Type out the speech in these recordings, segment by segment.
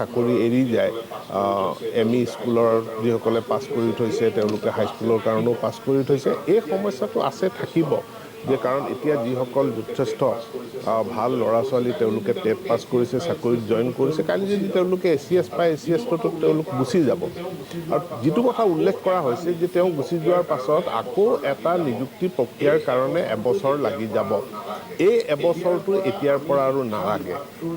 চাকৰি এৰি যায়, এম ই স্কুলৰ যিসকলে পাছ কৰি থৈছে, তেওঁলোকে হাইস্কুলৰ কাৰণেও পাছ কৰি থৈছে। এই সমস্যাটো আছে, থাকিব যে কাৰণ এতিয়া যিসকল যথেষ্ট ভাল ল'ৰা ছোৱালী, তেওঁলোকে টেট পাছ কৰিছে, চাকৰিত জইন কৰিছে, কালি যদি তেওঁলোকে এ চি এছ পায়, এ চি এছটোত তেওঁলোক গুচি যাব। আৰু যিটো কথা উল্লেখ কৰা হৈছে যে তেওঁ গুচি যোৱাৰ পাছত আকৌ এটা নিযুক্তি প্ৰক্ৰিয়াৰ কাৰণে এবছৰ লাগি যাব, এই এবছৰটো এতিয়াৰ পৰা আৰু নালাগে।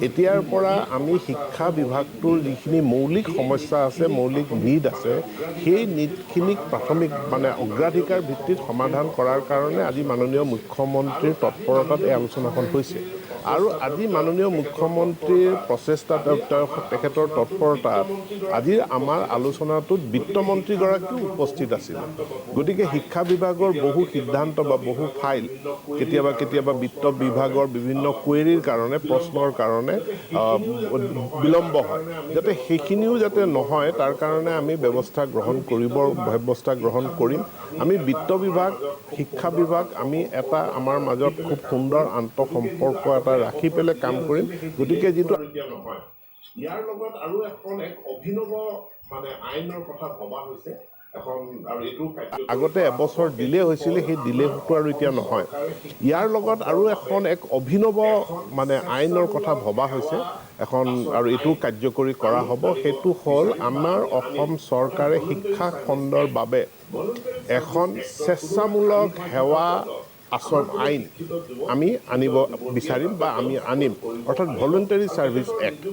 এতিয়াৰ পৰা আমি শিক্ষা বিভাগটোৰ যিখিনি মৌলিক সমস্যা আছে, মৌলিক নিড আছে, সেই নিডখিনিক প্ৰাথমিক মানে অগ্ৰাধিকাৰ ভিত্তিত সমাধান কৰাৰ কাৰণে আজি মাননীয় মুখ্যমন্ত্ৰীৰ তৎপৰতাত এই আলোচনাখন হৈছে। আৰু আজি মাননীয় মুখ্যমন্ত্ৰীৰ প্ৰচেষ্টাত, তেওঁ তেখেতৰ তৎপৰতাত আজিৰ আমাৰ আলোচনাটোত বিত্তমন্ত্ৰীগৰাকীও উপস্থিত আছিল। গতিকে শিক্ষা বিভাগৰ বহু সিদ্ধান্ত বা বহু ফাইল কেতিয়াবা কেতিয়াবা বিত্ত বিভাগৰ বিভিন্ন কুৱেৰিৰ কাৰণে, প্ৰশ্নৰ কাৰণে বিলম্ব হয়। যাতে সেইখিনিও যাতে নহয়, তাৰ কাৰণে আমি ব্যৱস্থা গ্ৰহণ কৰিম। আমি বিত্ত বিভাগ, শিক্ষা বিভাগ, আমি এটা আমাৰ মাজত খুব সুন্দৰ আন্তঃসম্পৰ্ক এটা ৰাখি পেলাই কাম কৰিম। গতিকে যিটো নহয়, ইয়াৰ লগত আৰু এখন এক অভিনৱ মানে আইনৰ কথা ভবা হৈছে এখন আৰু এইটো আগতে এবছৰ ডিলে হৈছিলে, সেই ডিলেটো আৰু এতিয়া নহয়। ইয়াৰ লগত আৰু এখন এক অভিনৱ মানে আইনৰ কথা ভবা হৈছে এখন আৰু এইটো কাৰ্যকৰী কৰা হ'ব। সেইটো হ'ল আমাৰ অসম চৰকাৰে শিক্ষা খণ্ডৰ বাবে এখন স্বেচ্ছামূলক সেৱা আইন আমি আনিব বিচাৰিম বা আমি আনিম, অৰ্থাৎ ভলুণ্টাৰী ছাৰ্ভিচ এক্ট।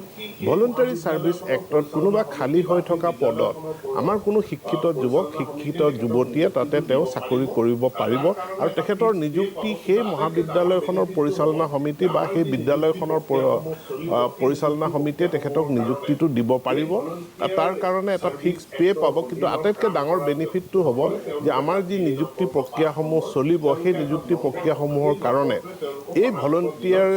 ভলুণ্টাৰী ছাৰ্ভিচ এক্টত কোনোবা খালী হৈ থকা পদত আমাৰ কোনো শিক্ষিত যুৱক, শিক্ষিত যুৱতীয়ে তাতে তেওঁ চাকৰি কৰিব পাৰিব আৰু তেখেতৰ নিযুক্তি সেই মহাবিদ্যালয়খনৰ পৰিচালনা সমিতি বা সেই বিদ্যালয়খনৰ পৰিচালনা সমিতিয়ে তেখেতক নিযুক্তিটো দিব পাৰিব আৰু তাৰ কাৰণে এটা ফিক্স পে' পাব। কিন্তু আটাইতকৈ ডাঙৰ বেনিফিটটো হ'ব যে আমাৰ যি নিযুক্তি প্ৰক্ৰিয়াসমূহ চলিব, সেই নিযুক্তি প্ৰক্ৰিয়াসমূহৰ কাৰণে এই ভলণ্টিয়াৰ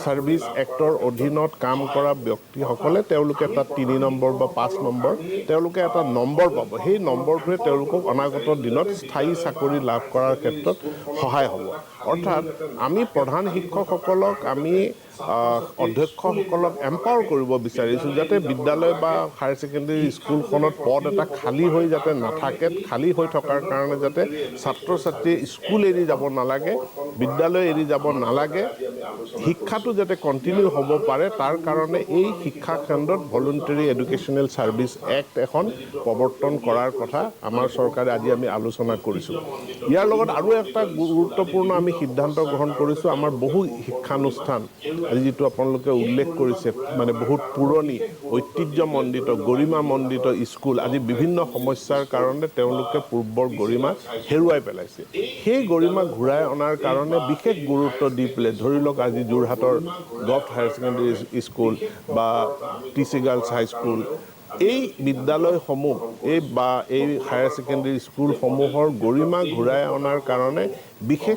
ছাৰ্ভিচ এক্টৰ অধীনত কাম কৰা ব্যক্তিসকলে, তেওঁলোকে তাত 3 নম্বৰ বা 5 নম্বৰ, তেওঁলোকে এটা নম্বৰ পাব। সেই নম্বৰটোৱে তেওঁলোকক অনাগত দিনত স্থায়ী চাকৰি লাভ কৰাৰ ক্ষেত্ৰত সহায় হ'ব। অৰ্থাৎ আমি প্ৰধান শিক্ষকসকলক, আমি অধ্যক্ষসকলক এম্পাৱাৰ কৰিব বিচাৰিছোঁ, যাতে বিদ্যালয় বা হায়াৰ ছেকেণ্ডেৰী স্কুলখনত পদ এটা খালী হৈ যাতে নাথাকে, খালী হৈ থকাৰ কাৰণে যাতে ছাত্ৰ ছাত্ৰীয়ে স্কুল এৰি যাব নালাগে, বিদ্যালয় এৰি যাব নালাগে, শিক্ষাটো যাতে কণ্টিনিউ হ'ব পাৰে, তাৰ কাৰণে এই শিক্ষা খণ্ডত ভলুণ্টাৰী এডুকেশ্যনেল ছাৰ্ভিচ এক্ট এখন প্ৰৱৰ্তন কৰাৰ কথা আমাৰ চৰকাৰে আজি আমি আলোচনা কৰিছোঁ। ইয়াৰ লগত আৰু এটা গুৰুত্বপূৰ্ণ আমি সিদ্ধান্ত গ্ৰহণ কৰিছোঁ। আমাৰ বহু শিক্ষানুষ্ঠান আজি যিটো আপোনালোকে উল্লেখ কৰিছে, মানে বহুত পুৰণি ঐতিহ্যমণ্ডিত, গৰিমামণ্ডিত স্কুল আজি বিভিন্ন সমস্যাৰ কাৰণে তেওঁলোকে পূৰ্বৰ গৰিমা হেৰুৱাই পেলাইছে। সেই গৰিমা ঘূৰাই অনাৰ কাৰণে বিশেষ গুৰুত্ব দি পেলাই, ধৰি লওক আজি যোৰহাটৰ গভট হায়াৰ ছেকেণ্ডেৰী স্কুল বা টি চি গাৰ্লছ হাইস্কুল, এই বিদ্যালয়সমূহ এই বা এই হায়াৰ ছেকেণ্ডেৰী স্কুলসমূহৰ গৰিমা ঘূৰাই অনাৰ কাৰণে বিশেষ